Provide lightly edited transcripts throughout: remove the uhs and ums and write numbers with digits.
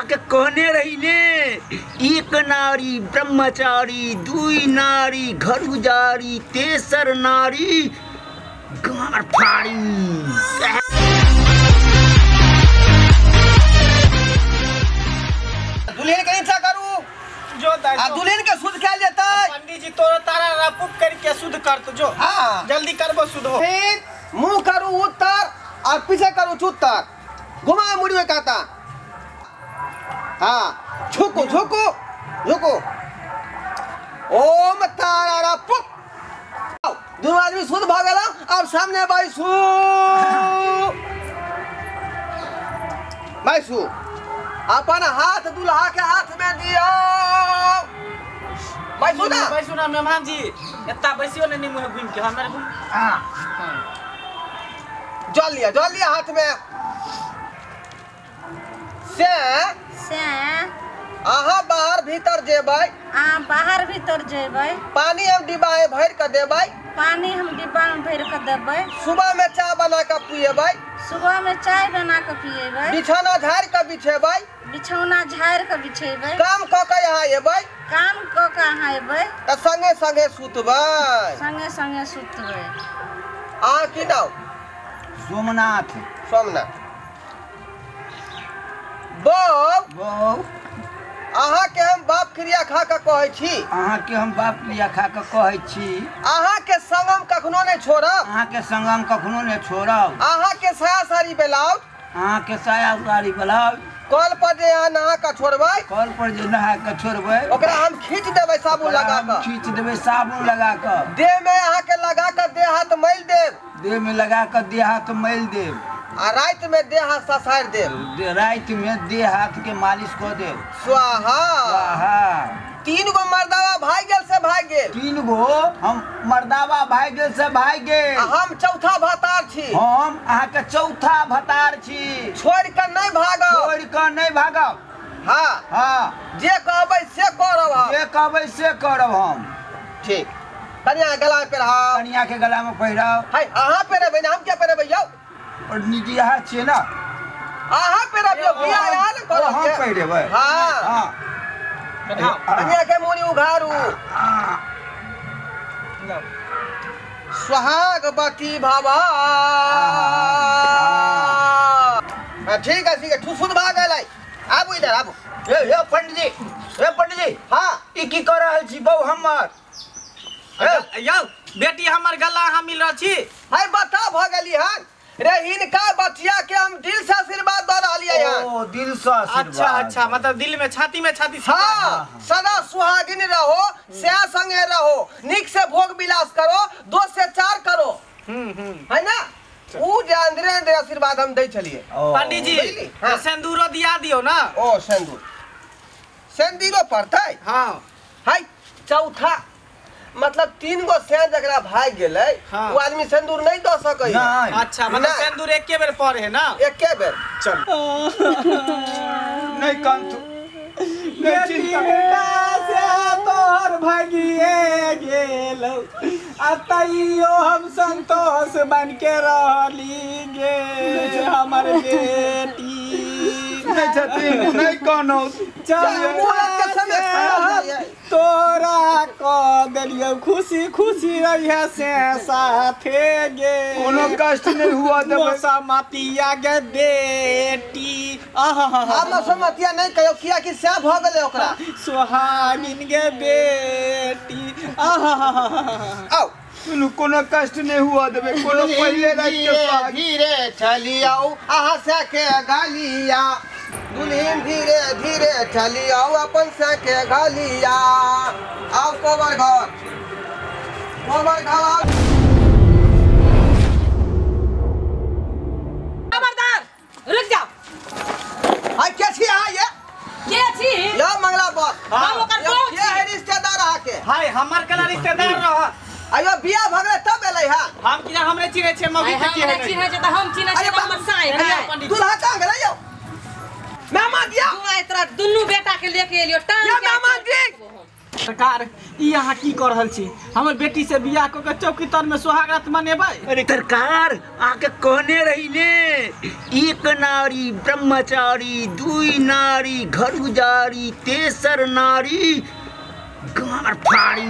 अहाँके कहने रही ने, एक नारी ब्रह्मचारी, दुई नारी घर उजारी, तेसर नारी गार फाड़ी। दुल्हन के नीचा करू जो दाई, आ दुल्हन के शुद्ध कैल जेतै। पंडित जी तोरा तारा रपुक करके शुद्ध करत जो। हां जल्दी करबो शुद्ध हो। मुंह करू उत्तर और पीछे करू चुत्तर, घुमा मुड़ी में काता। हाँ झुको झुको झुको, ओम तारा रपुक। दोनों आदमी शुद्ध भ गेल। अब सामने बैसू बैसू, अपन हाथ दुल्हा के हाथ में दियो। बैसू ना बैसू ना मेहमान जी, एत्ता बैसियो ने मुँह घूम के हमरा घूम। हां जल लिया हाथ में से अहाँ बाहर भीतर जेबै, अहाँ बाहर भीतर जेबै, पानी हम डिब्बा में भर के देबै, पानी हम डिब्बा में भर के देबै, सुबह में चाय बना के पिएबै, सुबह में चाय बना के पिएबै, बिछौना झाड़ के बिछेबै, बिछौना झाड़ के बिछेबै, काम क के यहाँ एबै, काम क के यहाँ एबै, त संगे संगे सुतबै, संगे संगे सुतबै। अहाँ की नाम? सोमनाथ। सोमनाथ बौ, बौ अहाँ के हम बाप क्रिया खा के कहै छी, अहाँ के हम बाप क्रिया खा के कहै छी, अहाँ के संग हम कखनो नहि छोड़ब, अहाँ के संग हम कखनो नहि छोड़ब, अहाँ के साया साड़ी ब्लाउज, अहाँ के साया साड़ी ब्लाउज, कल पर जे अहाँ नहा के छोड़बै, कल पर जे नहा के छोड़बै, ओकरा हम खींच देबै साबुन लगा के, खींच देबै साबुन लगा के, देह में अहाँ के लगा के देह हाथ मैल देब, देह में लगा के देह हाथ मैल देब, आ रात में देह हाथ ससारि देब, रात में देह हाथ के मालिश कऽ देब। स्वाहा स्वाहा। तीन गो मर्दावा भाग गेल से भाग गेल, तीन गो हम मर्दावा भाग गेल से भाग गेल, हम चौथा भतार छी, हम अहाँ के चौथा भतार छी, छोड़ के नहीं भागब, छोड़ के नहीं भागब। हाँ हाँ, जे कहबै से करब हम, जे कहबै से करब हम। ठीक, कनिया गला में पहिराउ, कनिया के गला में पहिराउ। हाय अहाँ पहिरेबै ने, हम क्या पहिरेबै यौ? और निजी अहाँ छियै ना, अहाँ पहिरबियौ, बियाह अहाँ ने करब, हम पहिरेबै। हाँ हाँ, कनिया के मुनि उघारू। सुहागवती भवा। ठीक है ठीक है, शुद्ध भऽ गेलै। आबू इधर आबू। ए पंडित जी, ए पंडित जी। हाँ ई की कऽ रहल छी बौ हमर? यौ बेटी हमर गला अहाँ मिल रहल छी। हाय बता भऽ गेली हन रे, हिनका बचिया के हम दिल से आशीर्वाद दऽ रहलियै हन। ओ दिल से आशीर्वाद। अच्छा अच्छा, मतलब दिल में छाती में छाती। हाँ, सदा सुहागिन रहो, स्या संगे रहो, निक से भोग विलास करो, 2 से 4 करो, है ना? ऊ जे अंदरे अंदरे आशीर्वाद हम दै छलियै। पंडित जी हाँ। सिंदूरो दिया दियो ना। ओ सिंदूर, सिंदूरो पड़तै। हाँ हाय चौथा मतलब 3 गो सें जकरा भाग गेलै, हाँ। वो आदमी सिंदूर नहीं दऽ सकै। अच्छा, मतलब सिंदूर एके बेर पड़े है ना? एके बेर। चल नहीं कंतु नहीं चिंता से तोहर भागिए गेल, आ तैयो हम संतोष बन के रहली गे हमर बेटी। नहीं छथिन नहीं कोनो तोरा कह देलियौ, खुशी खुशी रहिए से साथे गे, कोनो कष्ट नहीं हुआ देबै। मतिया गे बेटी, आहा हम मसमतिया नहीं कहियो, किया कि सैह भऽ गेलै ओकरा। सुहागिन गे बेटी, आहा आउ सुनू, कोनो कष्ट नहीं हुआ देबै, कोनो पहिले राति के धीरे चलियौ अहाँ से के गालिया, दुल्हन धीरे धीरे चलियौ अपन से के गालिया। आओ कोबर घर, कोबर घर आओ। खबरदार रुक जाओ। हाय के छी अहाँ ये? के छी? यो मंगला बस। हम ओकर बहू के है रिश्तेदार अहाँ के? हाय हमर कला रिश्तेदार रह। अयो बियाह भ गेलै तब एलै हन। हम कि हमरे चिन्है छियै मौगी के? हमरे चिन्है छै त हम चिन्है छियै हमर साई है। दुल्हा कहाँ गेलै यौ? मेहमान जी तू तोरा दुनू बेटा के लेके एलियो टांग के। मेहमान जी सरकार ई अहाँ की कर रहल छी? हमर बेटी से बियाह क के चौकी तर में सोहागरात मनेबै? अरे सरकार आके कहने रही ने, एक नारी ब्रह्मचारी, दुई नारी घर उजारी, तेसर नारी गार फाड़ी।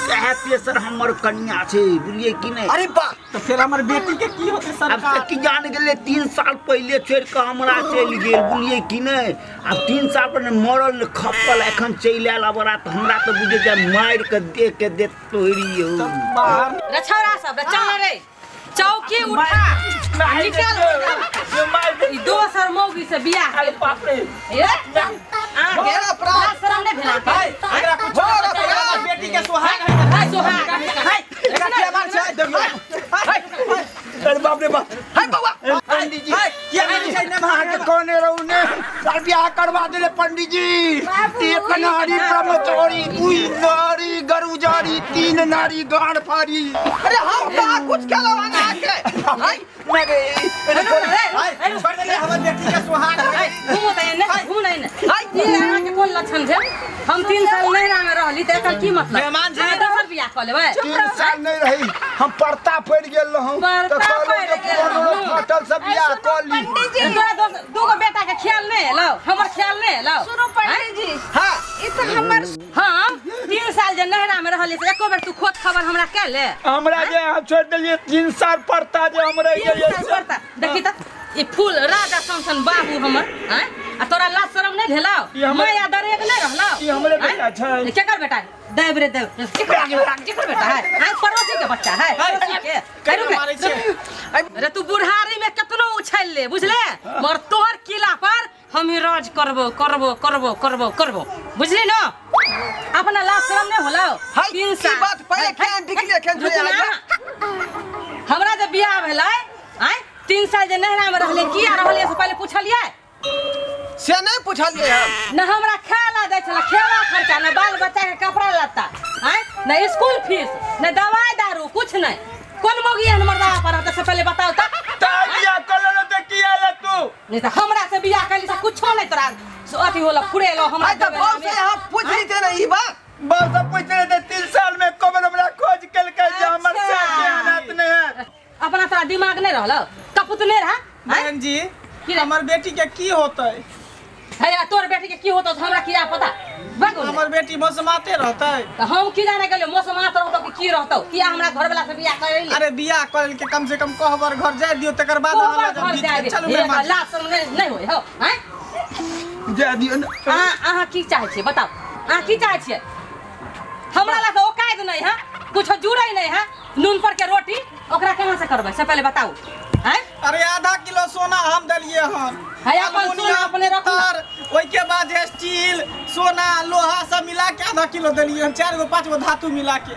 कहे तेसर हमर कन्या छे, बुझलिए कि नहीं? अरे वाह, तो फिर हमर बेटी के की होते सरकार? अब की जान गेले 3 साल पहले छोड़ के हमरा चलि गेल, बुझलिए कि नहीं? अब 3 साल पर मरल ने खपल एखन चलि आयल अबरा, त हमरा त बुझे जे मारि के दे के दे तोहरी हो। रे छौरा सब रे चल रे चौकी उठा निकल। ई दोसर मौगी से बियाह। अरे बाप रे, ए आ गेल अपराध शरम नहीं भेला भाई। एकरा कुछ बेटी के सोहाग है, है सोहाग है। एकरा के मार छै देखो। अरे बाप रे बाप, हाय बउआ पंडित जी के मार छै ने? अहाँ के कहने रहू ने सर बियाह करवा देले पंडित जी। एक नारी ब्रह्मचारी, दुई नारी गरुजारी, 3 नारी गाड़ फाड़ी। अरे हम कहाँ कुछ केलौ अहाँ के? हाय मैं गे हाय छोड़ देले हमर बेटी के सोहाग है। घूमो त एने, घूम नै ने। ई अहाँ के कोन लक्षण भेल? हम 3 साल नैहरा में रहली त एकर की मतलब? मेहमान जी दोसर बियाह क लेबै? 3 साल नहीं रही हम, परता पड़ गेल रहूं त कहलौ फाटल सब बियाह क ली। तोरा दूगो बेटा के ख्याल नहीं एलौ, हमर ख्याल नहीं एलौ। सुनो पंडित जी, हां ई त हमर हम 3 साल जे नैहरा में रहली से एको बेर तू खोज खबर हमरा के ले? हमरा जे अहाँ छोड़ देलिए 3 साल परता जे हम रह गेलिए परता। देखी त ई फूल राजा समसन बाबू हमर हैं, आ तोरा लाज शरम नहीं भेलौ? माया दरेग नहीं रहलौ? ई हमरे बेटा छै। केकर बेटा? देव रे देव, केकर बेटा है? आइ पड़ोसी के बच्चा है, पड़ोसी के। अरे तू बुढ़ारी में केतनो उछल ले, बुझले, मगर तोहर किला पर हम ही राज करबो करबो करबो करबो करबो, बुझली न? अपना लाज शरम नहीं होलौ? 3 साल बात पहिले केन दिखले केन हमरा जे बियाह भेलै आइ 3 साल जे नैहरा में रहले किया रहलिए से पहिले पूछलिए? से नहीं पूछलिए हम। न हमरा खाला दै छला, खेला खर्चा, न बाल बच्चा के कपड़ा लत्ता, आय न स्कूल फीस, न दवाई दारू, कुछ नहीं। कोन मौगी एहन मर्दावा पर रहतै से पहिले बताउ त। ता बियाह करलो त किया ले तू? नहीं त हमरा से बियाह कैली से कुछो नहीं तोरा अथी होला फुरेलो हमरा। त बाप से हम पूछ लीते न ई बात। बाप से पूछ रहे थे 3 साल में कबर हमरा खोज केलकै जे हमर साथ के हालत नहीं है। अपना तोरा दिमाग नहीं रहलो, कपुत नहीं रहा। बहन जी हमर बेटी के की होतै? है तोर बेटी के की होतौ हमरा किया पता? हमर बेटी मौसमाते रहतै त हम की जाने गेलियो मौसमात रहतौ कि की रहतौ? किया हमरा घर वाला से बियाह करैली? अरे बियाह करल के कम से कम कहबर घर जाय दियो तकर बाद हमरा चलू मेहमान। लाज शरम नहीं होय हो हैं? जा दियो। अहाँ की चाहै छियै बताउ? अहाँ की चाहै छियै? हमरा ला त औकात नहीं है, कुछ जुड़ै नहीं है, नून पर के रोटी ओकरा कहाँ से करबै से पहले बताउ हैं? अरे आधा किलो सोना हम देलिए हन। है अपन सोना अपने रखू। ओइ के बाद स्टील सोना लोहा सब मिला के आधा किलो देलिए हन, 4 गो 5 गो धातु मिला के।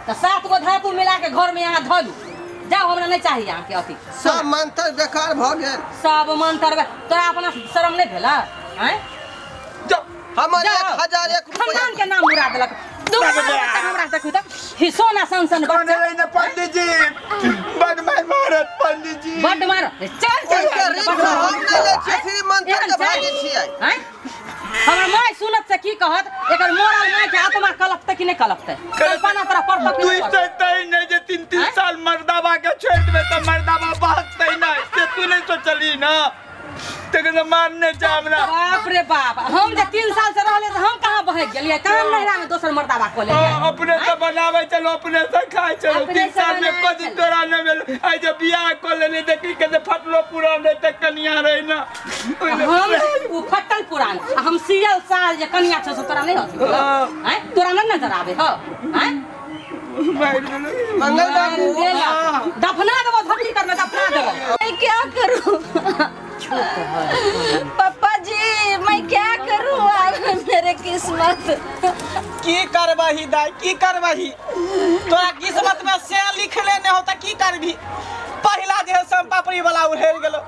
त 7 गो धातु मिला के घर में यहाँ धलू जाओ, हमरा नहीं चाहिए यहाँ के अथी। सब मंत्र बेकार भ गेल, सब मंत्र। तोरा अपना शरम नहीं भेला हैं? हमर 1001 रुपया खानदान के नाम उड़ा देलक। हमरा देखू त ही सोना सन बच्चा। ने पंडित जी बड मार मारत पंडित जी बड मार। चल चल हम नहीं ले छियै, श्री मंत्र के भागी छियै हैं। हमरा माय सुनत से की कहत? एकर मोरल माय के आत्मा कलपतै कि नहीं कलपतै? कल्पना तोरा पड़तौ कि तू सोचतै नहीं जे 3-3 साल मर्दाबा के छोड़ देबै त मर्दाबा बहकतै नहीं, से तू नहीं सोचली ना? तकर मारने छै हमरा। बाप रे बाप, हम जे 3 साल से रहले त हम कहाँ बहक गेलियै? कहाँ नैहरा में दोसर मर्दाबा को लेलियै? अपने से बनाबै चलो, अपने से खाइ चलो। 3 साल में कदी तोरा नहीं भेल। आइ जे बियाह क लेले देखी के फटलो पुरान रहे त कनिया रहे ना। हम उ फटल पुरान आ हम सियल साल जे कनिया छौ से तोरा नहीं हथी हैं? तोरा नहीं नजर आबे हो हैं? मंगल बाबू दफना देबो, धरती तर में दफना देबो। मैं क्या करूं पापा जी, मैं क्या करूं? अब मेरे किस्मत की करबही दाई, की करबही? तोरा किस्मत में से लिखले नहीं होता की करबी। पहला जे है पापड़ी वाला उड़ेल गेलो,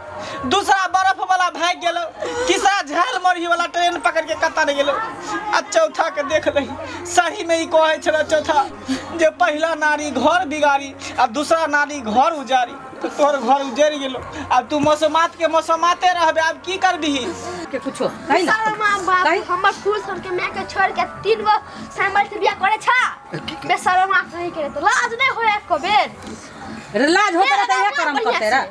दूसरा बर्फ वाला भाग गेलो, तीसरा झाल मरही वाला ट्रेन पकड़ के कता नहीं गेलो, आ चौथा के देख लही सही में ई कहै छला चौथा जे पहला नारी घर बिगाड़ी आ दूसरा नारी घर उजारी, तो तोहर घर उजड़ गेलो। अब तू मौसमात के मौसमाते रहबे, अब की करबी के कुछो कहि ना बाप हमर फूल सर के my के छोड़ के तीन गो सैंबल से बियाह करे छा बेशरम आंख नहीं करे तो लाज नहीं होए एको बेर। लाज होते रहता है करम करते रह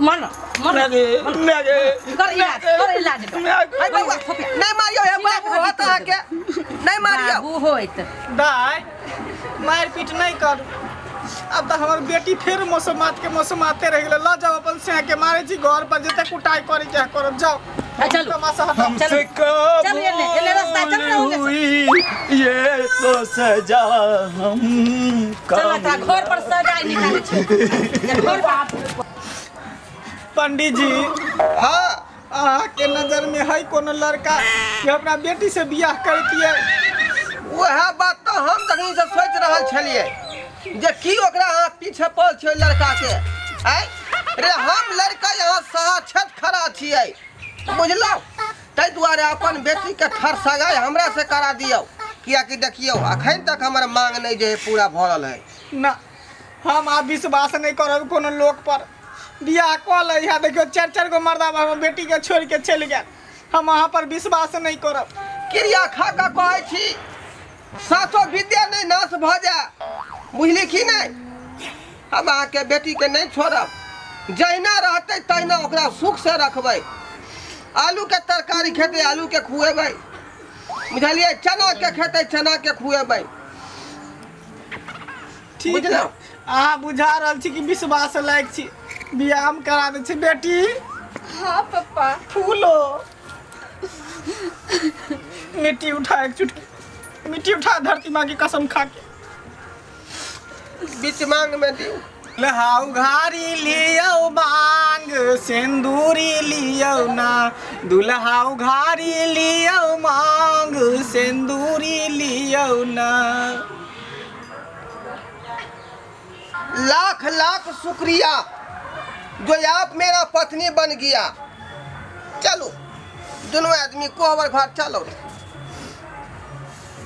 मन मन कर इलाज कर इलाज नहीं मारियो हे बाबू होत अहाँ के नहीं मारियो बाबू होइत दाय मार पीट नहीं कर। अब तो हमर बेटी फिर मौसमात के मौसमाते रह गेल। ल जाओ अपन से के मारे छी घर पर जते कुटाई करे के करब जाओ। चलो हमसे कब चल ये रास्ता चल ना ये तो सजा हम चल ता घर पर सजाई निकाले छी घर पर। पंडित जी हां अहाँ के नजर में है कोनो लड़का कि अपना बेटी से बियाह करतिए? वह बात तो हम तखनी से सोच रहल छलिए जे की ओकरा अहाँ पीछे पड़ल छै लड़का के। आय रे हम लड़का यहाँ साक्षात खड़ा छियै बुझलौ, ताहि दुआरे अपन बेटी के ठर सगाई हमरा से करा दियौ, कियाकि देखियौ अखन तक हमर मांग नहीं जे पूरा भऽ रहल है ना। हम आब विश्वास नहीं करब कोनो लोक पर। बियाह कऽ लै है देखियौ चारि चारि गो मर्दा हमर बेटी के छोड़ के चलि गेल, हम अहाँ पर विश्वास नहीं करब। क्रिया खा कऽ कहै छी सातो विद्या नहीं नाश भऽ जाए बुझली कि नहीं। हम अहाँके बेटीके नहीं छोड़ब, जहिना रहतै तहिना ओकरा सुख से रखबै। आलू के तरकारी खेतै आलू के खुएबै बुझलियै, चना के खेतै चना के खुएबै। ठीक बुझलौ अहाँ बुझा रहल छी कि विश्वास लायक छी, बियाह हम करा दै छी बेटी। हाँ पप्पा। फूलो मिट्टी उठा एक चुटकी मिट्टी उठा धरती माँ की कसम खा के बीच मांग में दियो। लहाउ घारी लियो मांग सिंदूरी लियो ना, दुल्हाउ घारी लियो मांग सिंदूरी लियो ना। लाख लाख शुक्रिया जो आप मेरा पत्नी बन गया। चलो दोनों आदमी कोहबर घर चलो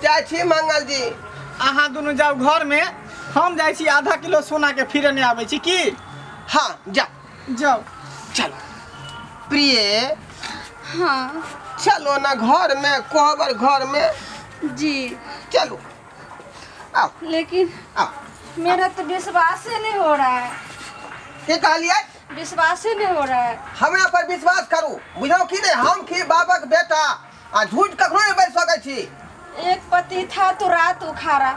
जाइ छी मंगल जी। अहाँ दोनों जाओ घर में, हम जाइ छी आधा किलो सोना के फिर नहीं आबै छी की। हाँ जा जाओ चलो प्रिय। हाँ चलो ना घर में कोहबर घर में जी चलो आओ। लेकिन आओ मेरा तो विश्वास ही नहीं हो रहा है। के कहलिए? विश्वास ही नहीं हो रहा है। हमरा पर विश्वास करू बुझलौ कि नहीं, हम की बाबक बेटा आ झूठ कखनो नहीं बाजि सकै छी। एक पति था तो रात उखाड़ा,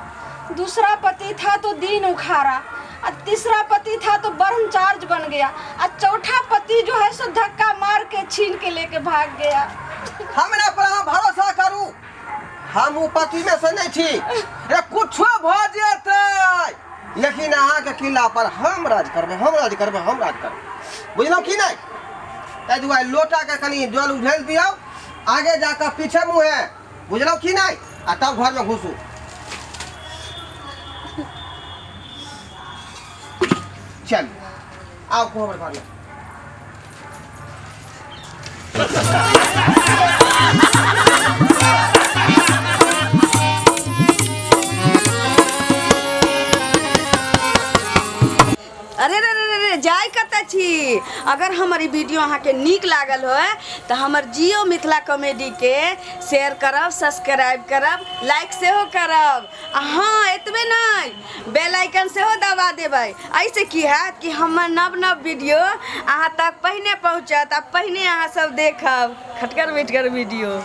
दूसरा पति था तो दिन उखाड़ा, और तीसरा पति था तो ब्रह्मचार्य बन गया, और चौथा पति जो है सो धक्का मार के छीन के लेके भाग गया। हमरा पर अहाँ भरोसा करू, हम उ पति में से नहीं छी रे कुछो भ जेतै, लेकिन अहाँ के किला पर हम राज करबै, हम राज करबै, हम राज करबै बुझलौ कि नहीं। ताहि दुआरे लोटा के कनि जल उझेल दियौ, आगे जाकर पीछे मुँहे बुझलौ कि नहीं, आ तब घर में घुसू। चल आओ कोहबर घर में। अरे रे रे रे जाय कतऽ छी। अगर हमर ई वीडियो अहाँके नीक लागल होय तऽ हमर जियो मिथिला कॉमेडी के शेयर करब, सब्सक्राइब करब, लाइक सेहो करब, आ हाँ एतबे नहि बेल आइकन सेहो दबा देबै। एहिसँ की हैत कि हमर नव नव वीडियो अहाँ तक पहिने पहुँचत आ पहिने अहाँ सब देखब खटगर मिठगर वीडियो।